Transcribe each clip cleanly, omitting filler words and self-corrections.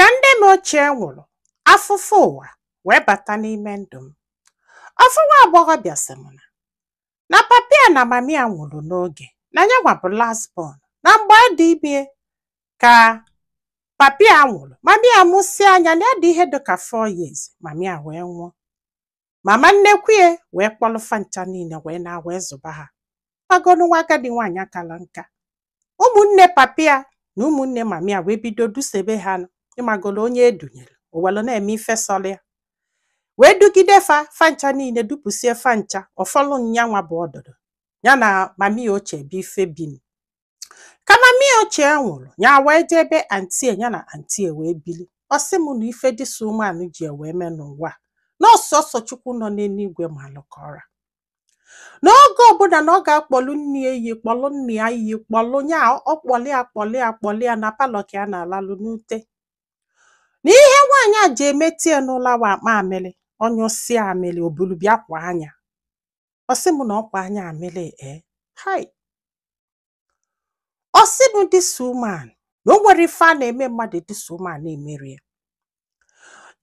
Ka nne m ochie nwụrụ, afụfụ ụwa wee bata n'ime ndụ m. Ofu nwa agbọghọbịa sị m na papa ya na mama ya nwụrụ n'oge, na yanwa bụ last born, na mgbe ọ dị ime ka papa ya nwụrụ, mama ya mụsịa anya na ya dị ihe dịka 4 years, mama ya wee nwụọ. Mama nnekwu ya wee kpọlụ fa ncha niile wee na wee zụba ha. Magonu nwa agadi nwaanyị akala nka. Ụmụnne papa ya na ụmụnne mama ya wee bido dusebe ha nụ. Ịmagolo onye edunyere o welu na-eme ife sọrọ ya, wee dugide fa fa ncha niile, dupusie fa ncha. Ọfọlụ nyanwa bụ ọdụdụ ya na mama ya ochie bụ ife binu. Ka mama ya ochie nwụrụ, ya wee jee ebe aunty ya na aunty ya wee bili. Ọ sị m na ife this woman ji wee mee n'ụwa a, na ọsọsọ Chukwu nọ n'eluigwe malụ ka ọra. N'oge ọbụla na ọ ga-akpọlụ nne ya iyi, kpọlụ nne ya iyi, kpọlụ nya, ọkpọlị ya, kpọlị ya, kpọlị ya na parlour ka ya na-alalụ n'ute. Na ihe nwaanyị a ji emetie n'ụla wa akpa amịlị, ọnyụsịa amịlị, obulu bịa kwa anya. Ọ sị m na ọkwa anya amịlị. Ee, hai, ọ sị m this woman, na o nwere ife a na-eme mmadụ, this woman na-emeri ya.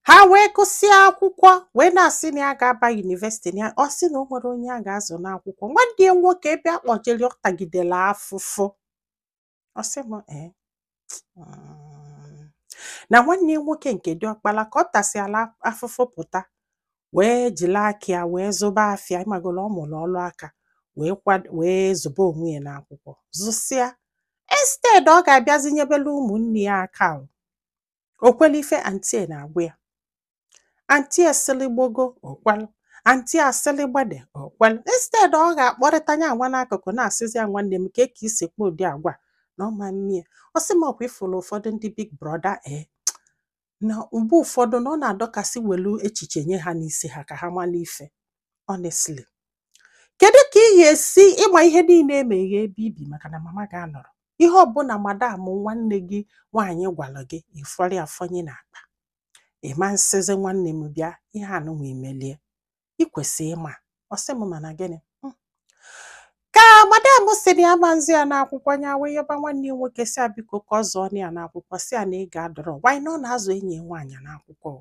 Ha wee gụsịa akwụkwọ, wee na-asị na ya ga-aba university, na ya ọ sị na o nwere onye a ga-azụ n'akwụkwọ. Nwanne ya nwoke ebe a kpọjere, ọ tagidere afụfụ. Ọ sị m ee, na nwanne ya nwoke nke diọkpala, ka ọ tasịala afụfụ pụta, wee jiri aka ya wee zụba afịa. Ịmagolo ọ mụrụ ọlụ aka, wee kwado wee zụba onwe ya n'akwụkwọ, zụsịa. Instead ọ ga-abịazi nyebelu ụmụnne ya aka, o o kwelu ife aunty ya na-agwa ya. Aunty ya sịlị gbogo, o kwelu. Aunty ya sịlị gbede, o kwelu. Instead ọ ga-akpọrịta ya nwa n'akụkụ, na-asịzi ya, "Nwanne m, ka isi kpa ụdị agwa a?" Na ọ ma mmie. Ọ sị m ọkwa ifụlụ ụfọdụ ndị big brother, ee, na mgbe ụfọdụ na ọ na-adọkasị welu echiche nye ha n'isi ha ka ha mala ife. Honestly, kedu ka ị ga-esi ịma ihe niile emeghe ebe ibi maka na mama gị anọrọ ihe ọbụla madam nwanne gị nwaanyị gwara gị, ịfọrọ ya fọnye n'akpa, ịma nsịzi, "Nwanne m, bịa ihe anụnwa imelie"? Ị kwesị ịma. Ọ sị m mana gịnị? Ka madam sị na ya ma nzi ya n'akwụkwọ, ya wee yọba nwanne ya nwoke, si ya biko ka ọ zụọ ya n'akwụkwọ, si ya na ị ga-adọrọ wanyị na ọ na-azụ enyi ya nwaanyị n'akwụkwọ.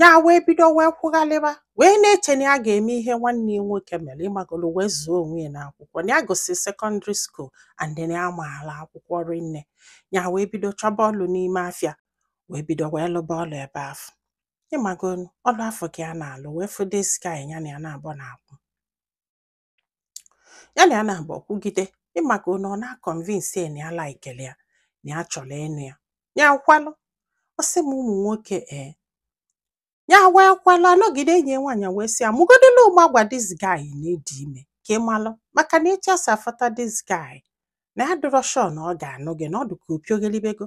Ya wee bido wee kwughalịba, wee na-eche na ya ga-eme ihe nwanne ya nwoke mere, ịmagolo, wee zụọ onwe ya n'akwụkwọ, na ya gosi secondary school and na ya maara akwụkwọ rinne. Ya wee bido chọba ọlụ n'ime afịa, wee bido wee lụba ọlụ ebe afọ. Ịmagonu ọlụ afọ ka ya na-alụ, wee fụ this guy ya na ya na-abọ na-akwụ, ya na ya na-abọ kwugide. Ịmaka na ọ na-aconvince ya na ya likele ya, na ya chọrọ ịnụ ya. Ya kwalụ. Ọ sị m ụmụ nwoke, ee, ya wee kwalụ anọgide. Enyi ya nwaanyị wee sị ya mụgodolu ụmụ agwa this guy na ịdị ime ka ị malụ, maka na ịchasa afọta this guy na ya dịrọ sure na ọ ga-anụ gị, na ọ dị ka opiogelibego.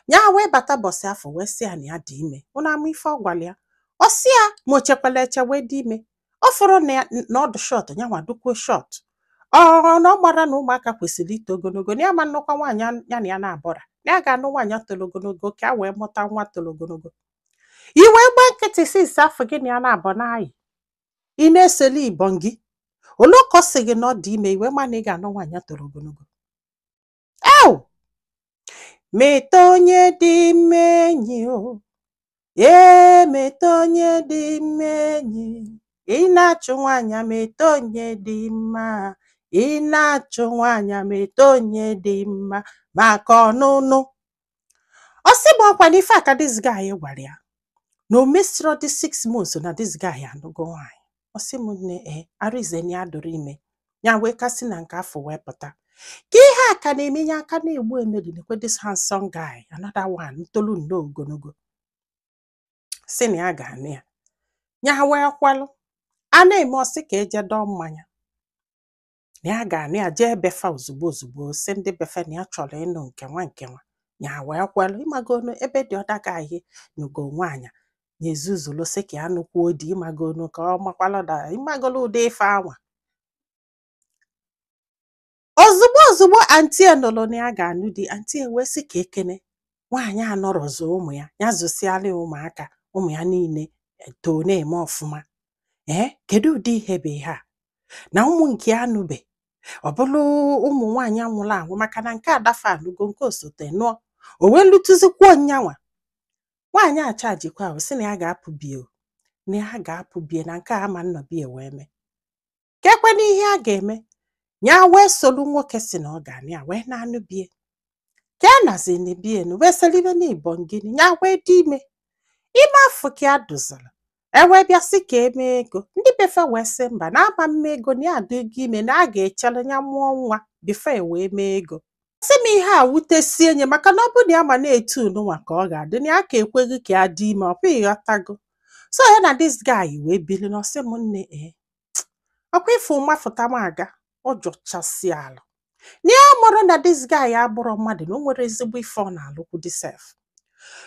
Ya wee bata bọsị afọ, wee sị ya na ya dị ime. Ụnụ ama ife ọ gwara ya? Ọ sị ya ma o chekwala eche wee dị ime. Ọ fụrụ na ya na ọ dị short, ya nwa dụkwuo short. Ọ na ọ mara na ụmụaka kwesịrị ito ogologo, na ya ma nnukwu nwaanyị ya na ya na-abọra, na ya ga-anụ nwaanyị toro ogologo ka a wee mụta nwa toro ogologo. I wee gba nkịtị since afọ gị na ya na-abọ n'ayị, ị na-eseli ibọn gị ole ka ọ sị gị na ọ dị ime, i wee ma na ị ga-anụ nwaanyị toro ogologo. Ew, meta onye dị mma enyi o, ee, meta onye dị mma enyi. Ị na-achụ nwaanyị, meta onye dị mma. Ị na-achụ nwaanyị, meta onye dị mma maka ọnụnụ. Ọ sị m ọkwa na ife a ka this guy gwara ya, na o mesịrị dị 6 months na this guy anụgo nwaanyị. Ọ sị m nne, ee, arize na ya dụrụ ime. Ya wee kasị na nke afọ wee pụta ka ihe a ka na-emenye aka na-egbu emeri. Nekwe this handsome guy, another one ntolu nnọọ ogologo, sị na ya ga-anụ ya. Ya wee kwalụ. A na-eme, ọsị ka eje dọọ mmanya na ya ga-anụ ya, jee befa ozugbo ozugbo, sị ndị befe na ya chọrọ ịnụ nke nwa nke nwa. Ya wee kwelụ. Ịmagonu ebe dị ọda gaghị nugo nwaanyị na-ezuzulu, sị ka ya nụkwuo di. Ịmagonu ka ọ makwalụ da, ịmagolu ụdị ife anwa. Ozugbo ozugbo aunty ya nụrụ na ya ga-anụ di, aunty ya wee sị ka ekene nwaanyị a nọrọzọ ụmụ ya, ya zụsịala ya ụmụaka, ụmụ ya niile too na-eme ọfụma. Ee, kedu ụdị ihe bụ ihe a na ụmụ nke ya anụbe, ọ bụrụ ụmụ nwaanyị anwụrụ anwụ? Maka na nke adafa anụgo nke osote nụọ, o wee lụtụzikwuo nyanwa. Nwaanyị Nwaanyị a chajikwa ahụ sị na ya ga-apụ bie o, na ya ga-apụ bie, na nke a ama nnọ bie wee mee kekwe n'ihe a ga-eme. Ya wee solu nwoke si na ọ ga-anụ ya wee na-anụ bie ka a nazini bie nu wee selibe n'ibom gịnị. Ya wee dị ime, ime afọ ka ya dozara. E wee bịa sị ka emee ego, ndị befe wee sị mba, na ama mma ego na ya adịgo ime, na a ga-echere ya mụọ nwa before e wee mee ego. Sị m ihe a wutesie nye, maka na ọ bụ na ya ma na-etu nụnwa ka ọ ga-adị na ya ka ekweghị ka ya dị ime. Ọkwa ịghọtago? So ya na this guy wee bili na ọsị m, nne, ee, ọkwa ife mafụta m aga ọ jọchasị ala na ya mụrụ na this guy abụrọ mmadụ, na o nwere ezigbo ife ọ na-alụkwu dị sef.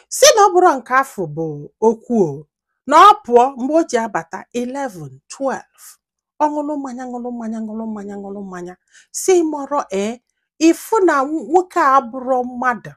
Si na ọ bụrụ nke afọ bụ okwu o na ọ pụọ mgbe o ji abata 11 12, ọ ṅụrụ mmanya, ṅụrụ mmanya, ṅụrụ mmanya, ṅụrụ mmanya. Si mọrọ ee, ifu na nwoke a abụrọ mmadụ.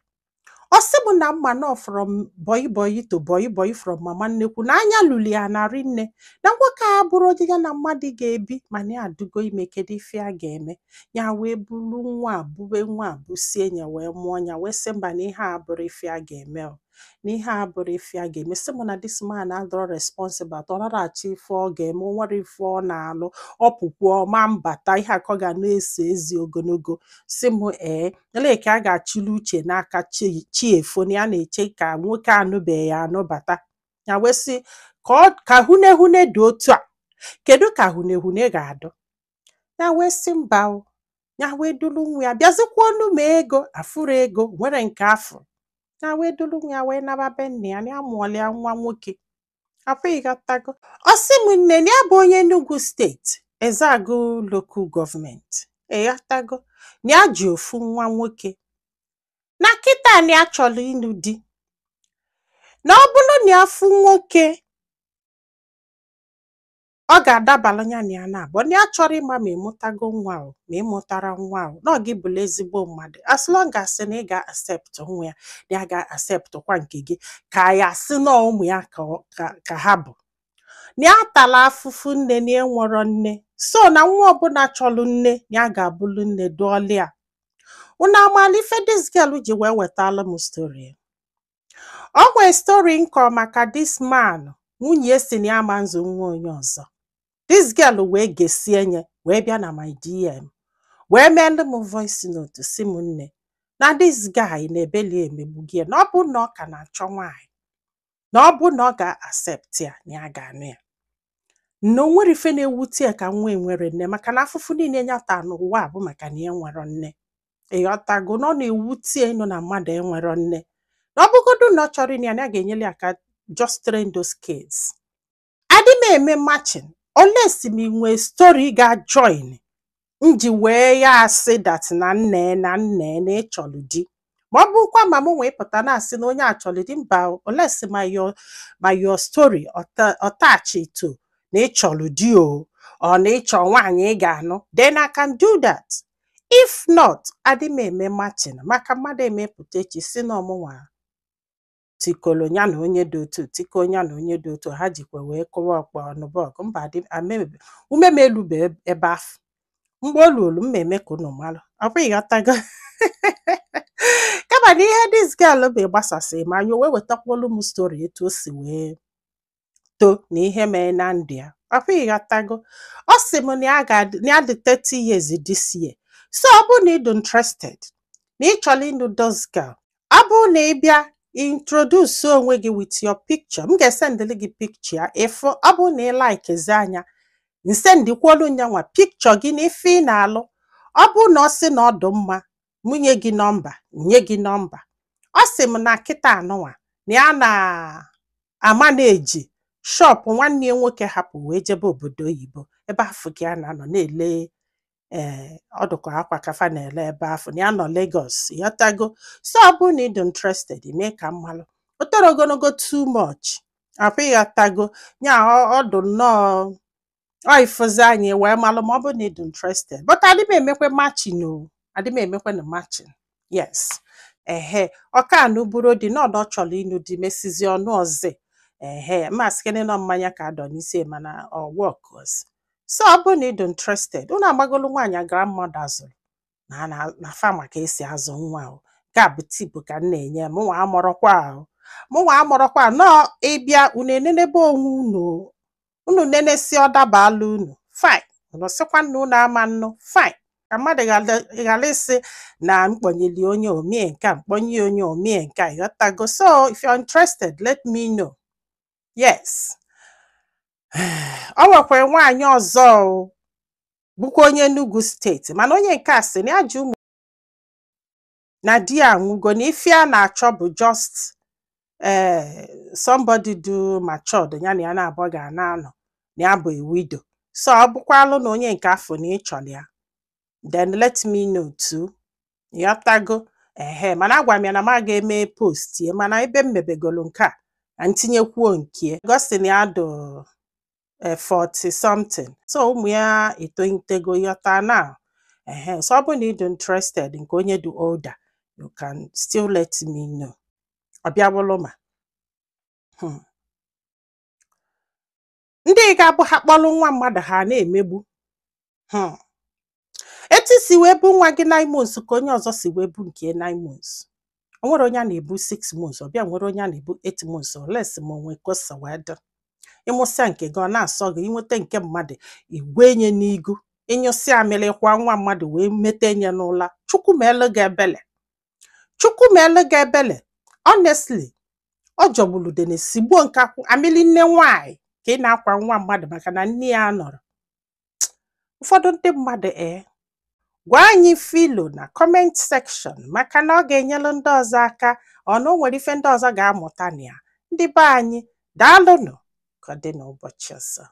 Ọ sị m na mma nọ from boy boy to boy boy, from mama nnekwu na anya luli ya narị nne, na nwoke a abụrụ onye ya na mmadụ ga-ebi, mana ya adụgo ime. Kedu ife a ga-eme? Ya wee bulu nwa a, bube nwa a, busie ya wee mụọ ya, wee sị mba, na ihe a abụrụ ife a ga-eme o, na ihe a abụrụ ife a ga-eme. Sị m na this man adọrọ responsible atọ, ọ nara achọ ife ọ ga-eme, o nwere ife ọ na-alụ, ọ pụkwuo ọma mbata, ihe akọ ga na-eso ezi ogologo. Sị m ee, elee ka a ga-achịli uche n'aka chi chi efo na ya na-eche ka nwoke anụbeghị ya anụbata. Ya wee sị ka ọ ka hunehune dị otu a, kedu ka hunehune ga-adụ? Ya wee sị mba o. Ya wee dulu nwa ya bịazikwa ọnụ ma ego afụrụ ego nwere nke afọ. Ya wee dulu nwa ya wee naba be nna ya, na ya mụọla ya nwa nwoke afọ. Ịghọtago? Ọ sị m nne, na ya bụ onye Enugu Steeti, Ezeagụ Local Government. Ịghọtago? Na ya ji ofu nwa nwoke, na kịta na ya chọrọ ịnụ di, na ọ bụrụ na ya fụ nwoke ọ ga-adabalụ ya na ya na-abụọ, na ya chọrọ ịma ma ịmụtago nwa o, ma ịmụtara nwa o, na ọ gị bụla ezigbo mmadụ, as long as na ị ga-accept nwa ya, na ya ga-accept kwa nke gị, ka ya sị na ụmụ ya ka ha bụ. Na ya tala afụfụ nne, na enwero nne, so na nwa ọbụla chọrọ nne, na ya ga-abụlụ nne dụọlị ya. Unu amaala ife this girl ji wee wetalụ m story? O nwee story nkọ maka this man, nwunye si na ya ma nzụ nwa onye ọzọ. This girl wee gesie nye wee bịa na my DM wee meelụ m voice note, si m nne, na this guy na-ebeli emegbu gị, na ọ bụ na ọ ka na-achọ nwaanyị, na ọ bụ na ọ ga-accept ya, na ya ga-anụ ya, na o nwere ife na-ewute ya ka nwa enwere nne, maka na afụfụ niile ya taa n'ụwa a bụ maka na ya enwero nne. Ịghọtago? Na ọ na-ewute ya ịnụ na mmadụ enwero nne, na ọ bụgodu na ọ chọrọ ịnụ ya, na ya ga-enyere ya aka just train those kids. Adị m eme matching unless m nwee story ga-join m ji wee ya asị that na nne na nne na ịchọrọ di, ma ọ bụrụkwa ma m nwee pụta na-asị na onye a chọrọ di, mba o, unless ma your story attach to na ịchọrọ di o, ọ na ịchọ nwaanyị ị ga-anụ, then I can do that. If not, adị m eme matching, maka mmadụ emepụta echi si na ọmụnwa tikolo ya na onye dị otu, tiko ya na onye dị otu, ha jikwa wee kụwa ọkpọ ọnụbọgụ. Mba, adị ume m elube ebe afọ mgbe olu olu m eme ka unu malụ. Ọkwa ịghọtago? Kama na ihe this girl bụ gbasasị ma anya, o wee wetakwolu m story etu o si wee too na ihe mee na ndụ ya. Ọkwa ịghọtago? Ọ sị m na ya ga-adị, na ya dị 30 years this year. So ọ bụrụ na ị dị interested na ị chọrọ ịnụ this girl, ọ bụrụ na ị bịa introduce onwe gị with your picture, m ga-esendịrị gị picture ya ịfụ. Ọ bụrụ na ị likezi anya, nsendikwolu nyanwa picture gị na ife ị na-alụ. Ọ bụrụ na ọ sị na ọ dị mma, mụ nye gị nọmba, nye gị nọmba. Ọ sị m na kịta anụnwa na ya na-ama na-eji shop nwanne ya nwoke hapụ wee jebe obodo oyibo, ebe afọ ka ya na-anọ na-ele ee ọdụkọ akwa kafa na-ele ebe afọ na ya nọ Lagos. Yọtago? So ọ bụrụ na ị dị interested, mee ka m malụ. O toro ogologo too much, akwa ịghọtago ya? Ọ dị nnọọ ọ ifụzi anyị wee malụ ma ọ bụrụ na ị dị interested. But adị m emekwe matching o, adị m emekwe na matching. Yes, ehe, ọka anụ bụrụ di na ọdọ chọrọ ịnụ di, mesizi ọnụ ọzọ. Ehe, mmasị kene nọ mmanya ka adọ n'isi, mana ọ work. So ọ bụrụ na ị dị interested, unu agbagolu nwaanyị grandmother zụrụ na na fama ka esi azụ nwa o. Nke a bụ tip ka m na-enye m nwa amụrụkwa ahụ. Mụnwa amụrọkwa nọọ ịbịa unu enenebe onwe unu o. Unu nenesi, ọ dabala unu, fine. Unu sịkwa na unu ama nnụ, fine. Ka mmadụ ghara ịsị na mkpọnyeli onye omie nke a, mkpọnye onye omie nke a, ịghọtago? So if you're interested, let me know. Yes, o nwekwara nwaanyị ọzọ o, bụkwa onye Enugu Steeti, mana onye nke a sị na ya ji ụmụ, na di ya anwụgo, na ife a na-achọ bụ just somebody do matured, ya na ya na-abụọ ga na anọ, na ya bụ a widow. So ọ bụkwalụ na onye nke afọ na ị chọrọ ya, then let me know too, ịghọtago? Ehe, mana agwara m ya na m aga eme post ye, mana ebe m mebegolo nke a na ntinyekwuo nke gosi na ya dụ 40 something, so ụmụ ya etolitego, ịghọta na? Ehe, so ọ bụrụ na ị dị interested nke onye dị older, you can still let me know. Ọ bịawụlụ ma ndị ga-abụ ha kpọrọ nwa mmadụ ha na-emegbu. Etu si wee bụ nwa gị 9 months ka onye ọzọ si wee bụ nke 9 months. O nwere onye a na-ebu 6 months, ọ bịa nwere onye a na-ebu 8 months, unless ma onwe ka o si wee dị. Ịmụsịa nke gị, ọ na-asọ gị inweta nke mmadụ igwe nye n'igu, ịnyụsịa amịrị kwa nwa mmadụ wee mete nye n'ụla. Chukwu meelu gị ebele, Chukwu meelu gị ebele. Honestly, ọ jọgburu udene sigbuo nkakwụ. Amịlị nne nwanyị ka ị na-akwa nwa mmadụ maka na nne ya nọrọ. Ụfọdụ ndị mmadụ, ee, gwa anyị filo na comment section, maka na ọ ga-enyelu ndị ọzọ aka. Ọ na o nwere ife ndị ọzọ ga-amụta na ya. Ndị be anyị, daalụnụ. Ka ọ dị n'ụbọchị ọzọ.